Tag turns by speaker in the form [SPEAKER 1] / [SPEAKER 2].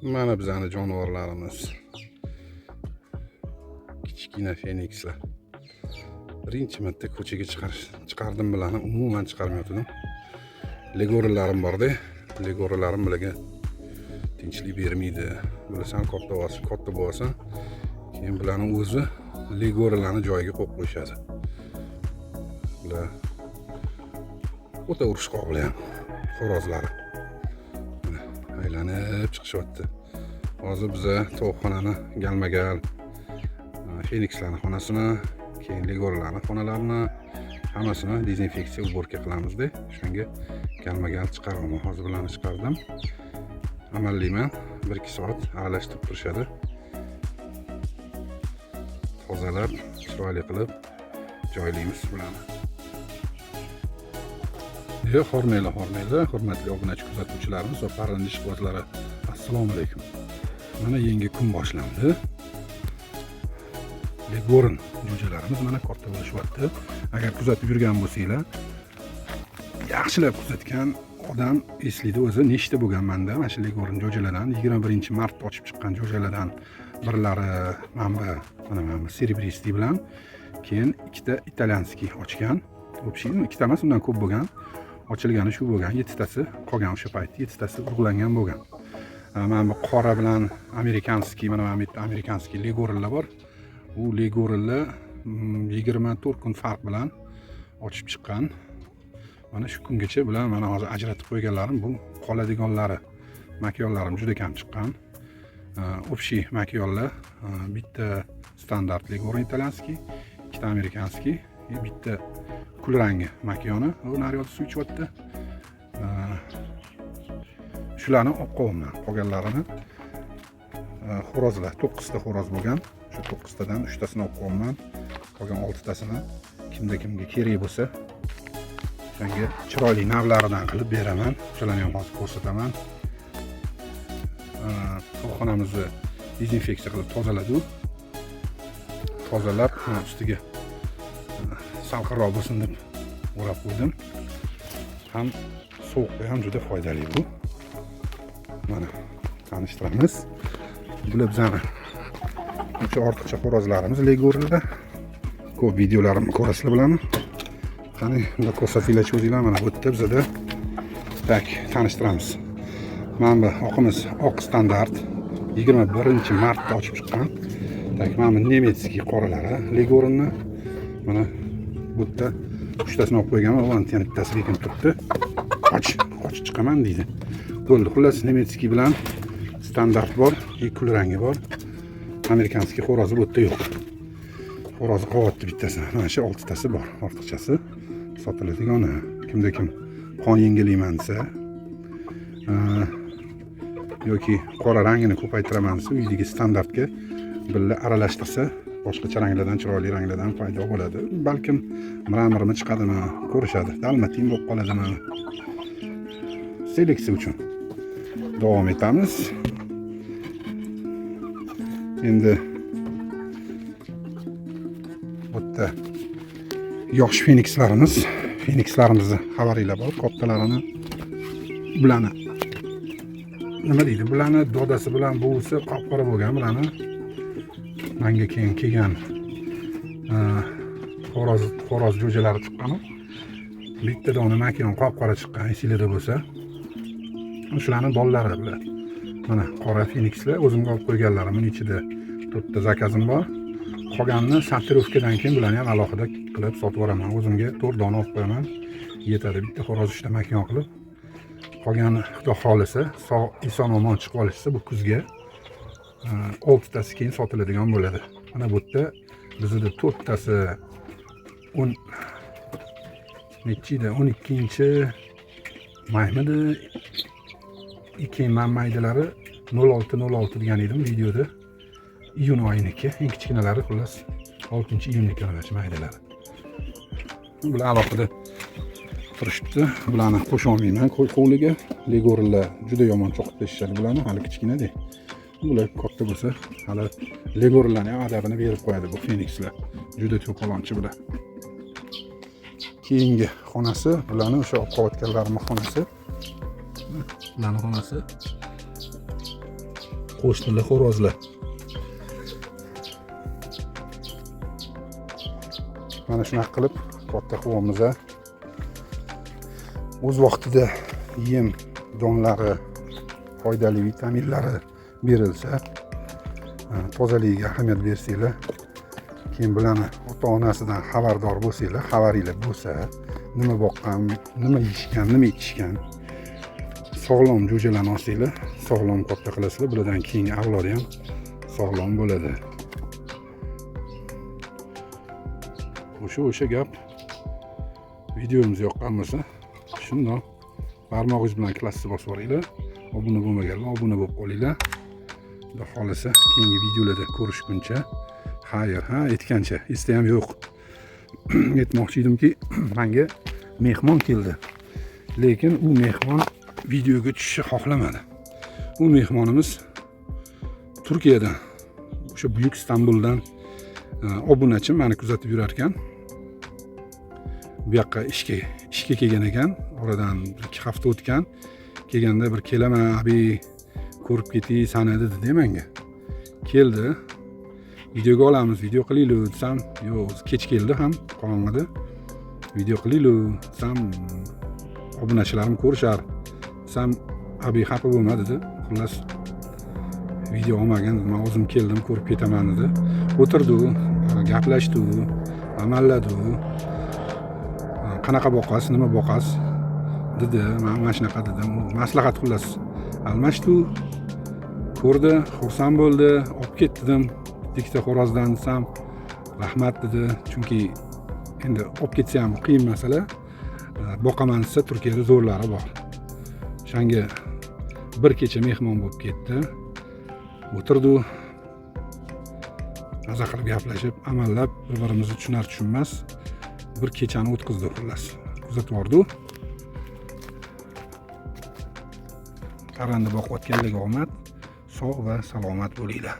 [SPEAKER 1] Mana bizani jonivorlarimiz. Kichkina fenikslar. Birinchi marta ko'chaga chiqardim bularni, umuman chiqarmayotgandim. Legorlarim borda, legorlarim bularga tinchlik bermaydi. Bular sal katta bo'lsa, katta bo'lsa, keyin bularni o'zi legorlarni joyiga qo'yib qo'yishadi. Bular o'ta urushqoq bular ham, xo'rozlari. Mana, aylanib chiqishyapti. Hozir biza tovuqxonani galma-gal, fenikslarni xonasini, keyin legorlarni xonalarini hammasini dezinfeksiya, уборка qilamizda. O'shanga galma-gal chiqaraman. Hozir bularni chiqardim. Amallayman. 1-2 soat aralashtirib turishadi. Tozalab, chiroyli qilib joylaymiz bularni. Yo'q, hormanglar, hormanglar, hurmatli obunachi kuzatuvchilarimiz va parranda ishqibozlari. Assalomu alaykum. Mana yangi kun boshlandi. Legorin jo'jalarimiz mana katta bo'lishyapti. Agar kuzatib yurgan bo'lsanglar, yaxshilab kuzatgan odam eslaydi o'zi nechta bo'lgan manda mana shu legorin jo'jalardan. 21-martda ochib chiqqan jo'jalardan birlari mana bu, mana bu серебристый bilan, keyin ikkita итальянский ochgan. Общий ikkita emas, undan ko'p bo'lgan. Ochilgani shu bo'lgan, yettitasi qolgan o'sha paytda, yettitasi urug'langan bo'lgan. Mana bu qora bilan американский, mana bu yerda американский legorinlar bor. U legorinlar 24 kun farq bilan ochib chiqqan. Mana shu kungacha bular mana hozir ajratib qo'yganlarim bu qoladiganlari. Makyonlarim juda kam chiqqan. Общий makyonlar bitta standart legorin итальянский, ikkita американский, и bitta kulrangi makyoni u naryoqda suv ichyapti. Shularni olib qo'yaman. Qolganlarini xo'rozlar, to'qqizta xo'roz bo'lgan. Shu to'qqiztadan uchtasini olib qo'yaman. Qolgan oltitasini kimda kimga kerak bo'lsa, o'shanga chiroyli navlaridan qilib beraman. O'shalarni ham hozir ko'rsataman. Tovuqxonamizni dezinfeksiya qilib tozaladik. Tozalab, ha, ustiga salqinroq bo'lsin deb o'rab qo'ydim. Ham sovuqda ham juda foydali bu. Mana tanishtiramiz. Bular bizani o'sha ortiqcha xo'rozlarimiz, legorlar. Ko'p videolarimni ko'rasizlar bularni. Qani, unda ko'rsatinglarchi o'zinglar. Mana bu yerda bizada, так, tanishtiramiz. Mana bu oqimiz oq standart 21 martda ochib chiqqan. Так, mana bu немецкий qoralari legorinni. Mana bu yerda uchtasini olib qo'yganman, u yana bittasi lekin turibdi. Qoch, qochib chiqaman deydi. Bo'ldi, xullas, немецкий bilan standart bor, и kul rangi bor. Американский xo'rozi bu yerda yo'q. Xo'rozi qolyapti bittasi. Mana shu oltitasi bor, ortiqchasi sotiladigani. Kimda kim qon yengillayman desa, yoki qora rangini ko'paytiraman desa, uydagi standartga birga aralashtirsa, boshqacha ranglardan, chiroyli ranglardan paydo bo'ladi. Balkim мрамор mi chiqadimi, ko'rishadi. Dalmatin bo'lib qoladimi? Seleksiya uchun davom etamiz. Endi bu yerda yosh fenikslarimiz, fenikslarimizni xabaringlar bor, kattalarini bularni nima deydi? Bularni dodasi bilan buvisi qop qora bo'lgan bularni. Manga keyin kelgan xo'roz jo'jalari chiqqan. Bitta dona makion qop qora chiqqan, esinglarda bo'lsa. Shularni bolalari bular. Mana qora fenikslar o'zimga olib qo'yganlarim. Buning ichida to'rtta zakazim bor. Qolganini сортировка dan keyin bularni ham alohida qilib sotib yuboraman. O'zimga to'rt dona olib qo'yaman. Yetadi. Bitta xo'roz, uchta makion qilib. Qolgani, Xudo xohlasa, sog' eson omon chiqib olishsa, bu kuzga oltitasi keyin sotiladigan bo'ladi. Mana bu yerda bizda to'rttasi o'n nechi edi? 12 maymidi? Keyin man maydalari 06.06 degan edim videoda. Iyun oyiniki, eng kichkinalari, xullas, 6-iyunniki mana shu maydalari. Bular alohida turishibdi. Bularni qo'sha olmayman hovliga. Legorlar juda yomon cho'qib tashlashadi bularni, hali kichkinada. Bular katta bo'lsa, hali legorlarni ham adabini berib qo'yadi bu fenikslar. Juda to'polonchi bular. Keyingi xonasi bularni o'sha olib qolayotganlarimni xonasi. Bularni xonasi. Qo'shnilar xo'rozlar. Mana shunaqa qilib katta qilyapmiz. O'z vaqtida yem donlari, foydali vitaminlari berilsa, tozaligiga ahamiyat bersanglar, keyin bularni ota-onasidan xabardor bo'lsanglar, xabaringlar bo'lsa, nima boqqan, nima yeyishgan, nima ichishgan, sog'lom jo'jalarni olsanglar, sog'lom katta qilasizlar, bulardan keyingi avlodi ham sog'lom bo'ladi. O'sha gap. Videomiz yoqqan bo'lsa, shundoq barmog'ingiz bilan klassni bosib yuboringlar. Obuna bo'lmaganlar obuna bo'lib qolinglar. Xudo xohlasa keyingi videolarda ko'rishguncha xayr. Ha, aytgancha esda ham yo'q. Aytmoqchi edimki, menga mehmon keldi. Lekin u mehmon videoga tushishni xohlamadi. U mehmonimiz Turkiyadan, o'sha buyuk Istanbuldan obunachi, meni kuzatib yurar ekan. Bu yoqqa ishga kelgan ekan. Oradan 2 hafta o'tgan. Kelganda bir kelaman, abi, ko'rib ketay sani dedi menga. Keldi. Videoga olamiz, video qilaylik desam, yo'q, o'zi kech keldi ham, qorong'ida. Video qilaylik desam, obunachilarim ko'rishar desam, abi xafa bo'lma dedi. Xullas, video olmagan, men o'zim keldim, ko'rib ketaman dedi. O'tirdi, gaplashdi, amalladi. Qanaqa boqasiz, nima boqasiz dedi. Men mana shunaqa dedim. U maslahat xullas almashdi. Ko'rdi, xursand bo'ldi, olib ket dedim. Ikkita xo'rozdan desam, rahmat dedi. Chunki endi olib ketsa ham qiyin masala. Boqaman desa, Turkiyada zo'rlari bor. O'shanga bir kecha mehmon bo'lib ketdi. O'tirdi. Maza qilib gaplashib, amallab, bir-birimizni tushunar tushunmas bir kechani o'tkazdi xullas. Kuzatib yubordi. Parranda boqayotganlarga omad, sog' va salomat bo'linglar.